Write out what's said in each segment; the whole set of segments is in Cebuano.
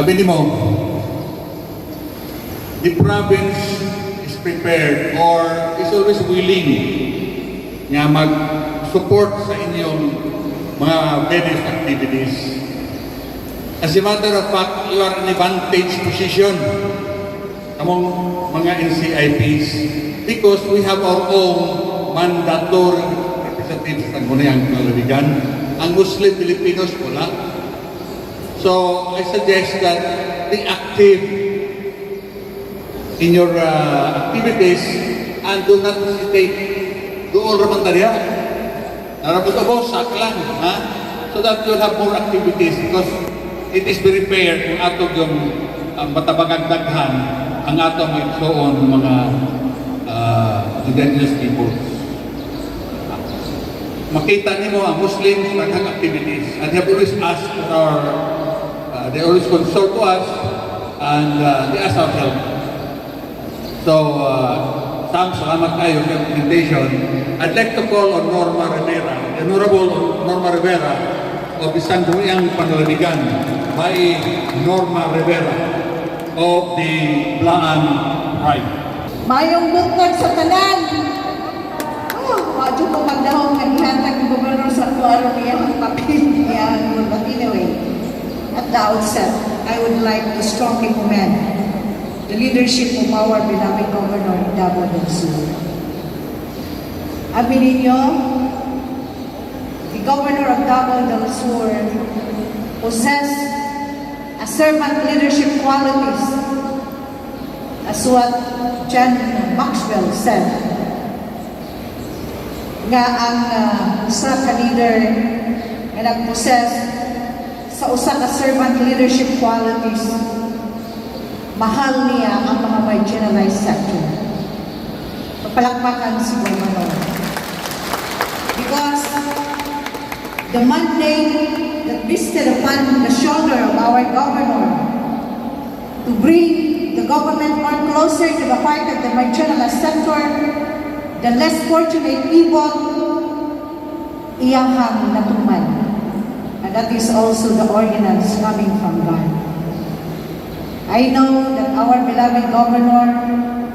Abi mo, the province is prepared or is always willing nga mag-support sa inyong mga various activities. As a matter of fact, you are in advantage position among mga NCIPs because we have our own mandatory representatives sa Sangguniang Panlalawigan. Ang Muslim Filipinos, wala. So, I suggest that be active in your activities and do not hesitate. Duol ra man ta diha. Narapot ako, saklang, ha? So that you'll have more activities because it is very fair kung ato yung ang matabagag daghan ang atong igsoon mga indigenous peoples. Makita nimo ang Muslims, daghang activities, and they have always asked for our they always consult to us and they ask our help. So, Sam, salamat kayo sa presentation. I'd like to call on Norma Rivera, the Honorable Norma Rivera of the Sangguniang Panlalawigan, by Norma Rivera of the Blaan Tribe. Maayong buntag sa tanan. Oh, wadyo ko magdahom nga gihatag ni Gobernador sa kuwaro niya ang papel niya. But anyway, at the outset, I would like to strongly commend the leadership of our beloved Governor Davao del Sur. Abi ninyo, the Governor of Davao del Sur possess a servant leadership qualities, as what John Maxwell said, nga ang usa ka leader nga nag-possess sa usa ka servant leadership qualities, mahal niya ang mga marginalized sector. Papalakpakan si Governor. Because the mandate that vested upon the shoulder of our governor to bring the government more closer to the heart of the marginalized sector, the less fortunate people, iyahang natuman. And that is also the ordinance coming from God. I know that our beloved governor,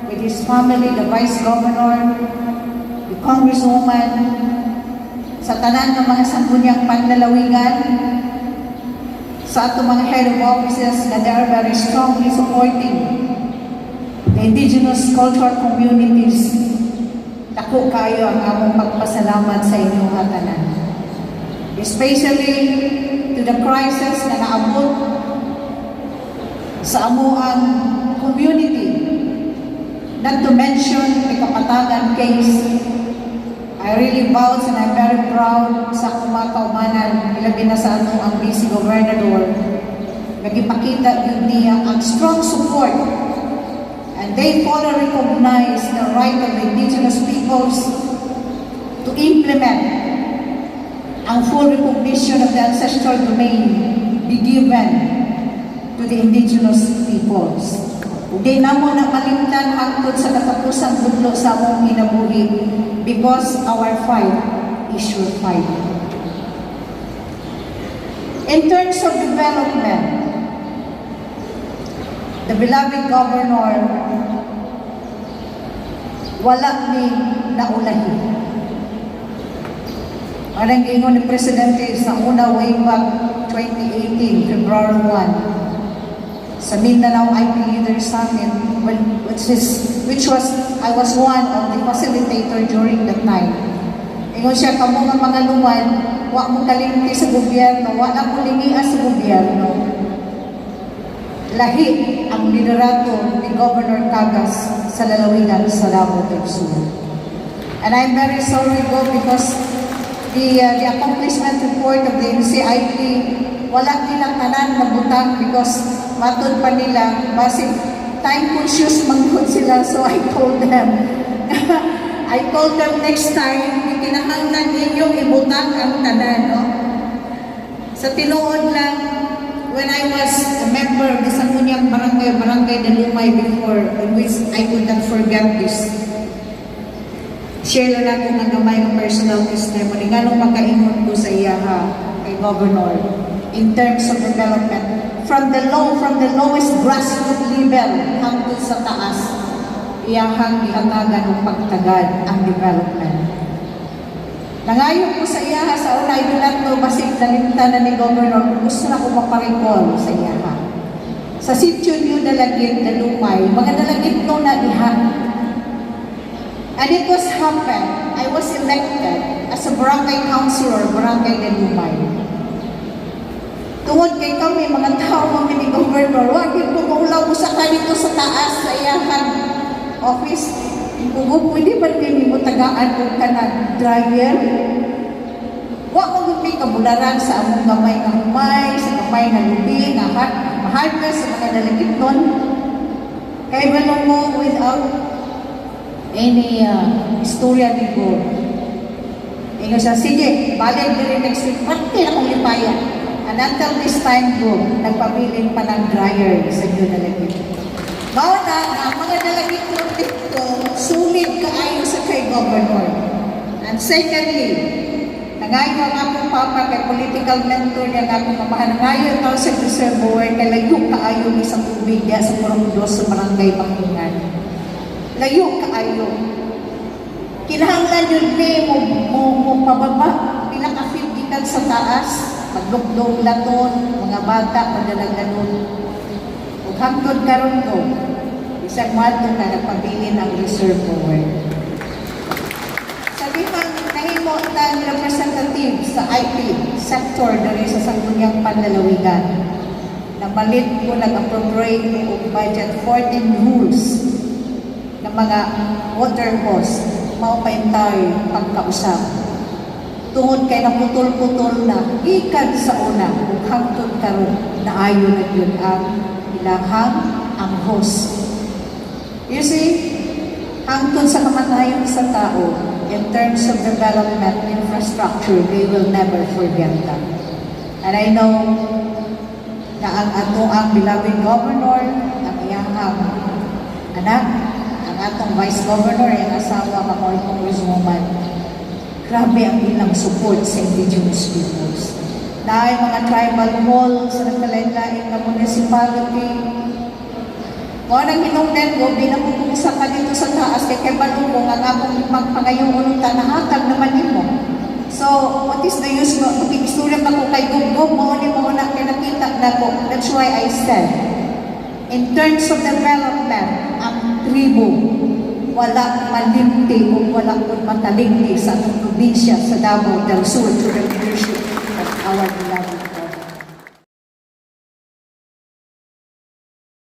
with his family, the vice governor, the congresswoman, sa tanan ng mga sangguniang panlalawigan, sa atong mga head of offices na they are very strongly supporting the indigenous cultural communities. Dako kayo ang among pagpasalamat sa inyong tanan. Especially to the crisis na naabot sa amuang community. Not to mention the Kapatagan case. I really vouch and I'm very proud sa akong mga kaumanan, ilabi na sa atong ang vice governador. Nagipakita yun niya ang strong support, and they fully recognize the right of the indigenous peoples to implement ang full recognition of the ancestral domain be given to the indigenous peoples. Ug di namo na malimtan hangtod sa katapusang budlo sa among kinabuhi because our fight is your fight. In terms of development, the beloved governor, wala ni naulahi. Parang giingon ni Presidente sa una way back 2018, February 1, sa Mindanao IP Leaders Summit, which was, I was one of the facilitator during that time. Ingon siya, "Kamo nga mga lumad, wa mo kalimti sa gobyerno, wa na mo lingia sa gobyerno." Lahi ang liderato ni Governor Cagas sa lalawigan sa Davao del Sur. And I'm very sorry, Go, because the accomplishment report of the NCIP, wala nila tanan na butang because matod pa nila, basig time conscious man gud sila. So I told them next time, kinahanglan ninyong ibutang ang tanan, no? Sa tinuod lang, when I was a member of the Sangguniang Barangay, Barangay Dalumay before, in which I could not forget this. Share lang ako ng gamay ng personal testimony. Nganong makaingon ko sa iya ha, kay Governor, in terms of development. From the lowest grassroots level hangtod sa taas, iyahang gihatagan og pagtagad ang development. Nangayo ko sa iyaha sa una, I do not know, basig nalimtan na ni Governor, kung gusto na ko maparecall sa iyaha. Sa Sitio New Dalagit, Dalumay, mga Dalagit no na diha. And it was happened, I was elected as a barangay councilor, Barangay Dalumay. Tungod kay kami, mga tao kami ni Governor, wag ko maulaw mo sa dito sa taas sa iyahan office. Kung pwede ba din mo tagaan og kanang dryer? Wa mo gud may kabularan sa among gamay nga humay, sa gamay nga lubi, nga harvest sa mga dalagiton. Kay balo mo, without any istorya ni God. Ingon siya, "Sige, balik diri next week," pati akong lipaya. And until this time ko, nagpabilin pa ng dryer sa New Dalagit. Mao na, ang mga Dalagit dito, sulit kaayo sa kay Governor. And secondly, nangayo ang akong papa kay political mentor niya ang akong mamahan. Nangayo tao sa reservoir kay layo kaayo sa tubig diya sa Purok Dos sa Barangay Bakungan. Layo kaayo. Kinahanglan yun ni mo pababa pila ka feet gikan sa taas, maglukdong laton, mga bata madalaganon. Ug hangtod karon ko, isang moadto na nagpabilin ang reservoir. Sa limang nahimo tang representative sa IP sector diri sa Sangguniang Panlalawigan, namalit ko, nag-appropriate ko og budget 14 rules ng mga water hose, mao pa tayo pagkausap. Tungod kay naputol-putol na gikan sa una ug hangtod karon naayo na gyud ang ilahang ang hose. You see, hangtod sa kamatayon sa tao, in terms of development, infrastructure, they will never forget that. And I know na ang ato ang beloved governor, ang iyang anak, ang atong vice governor, ang asawa, kamoy congresswoman, grabe ang ilang support sa indigenous peoples. Dahil mga tribal hall sa nagkalain-lain na municipality, mao nang hinungdan ko, binabubungsa ka dito sa taas, kay balo ko, ang akong magpangayoon ta, nahatag naman nimo. So, what is the use mo? Makikistorya pa ko kay Gugog, mao ni mo na kay nakita na ko. That's why I said, in terms of development, ang tribo, wala malimti o wala pud mataligdi sa atong probinsya sa Davao del Sur to the leadership of our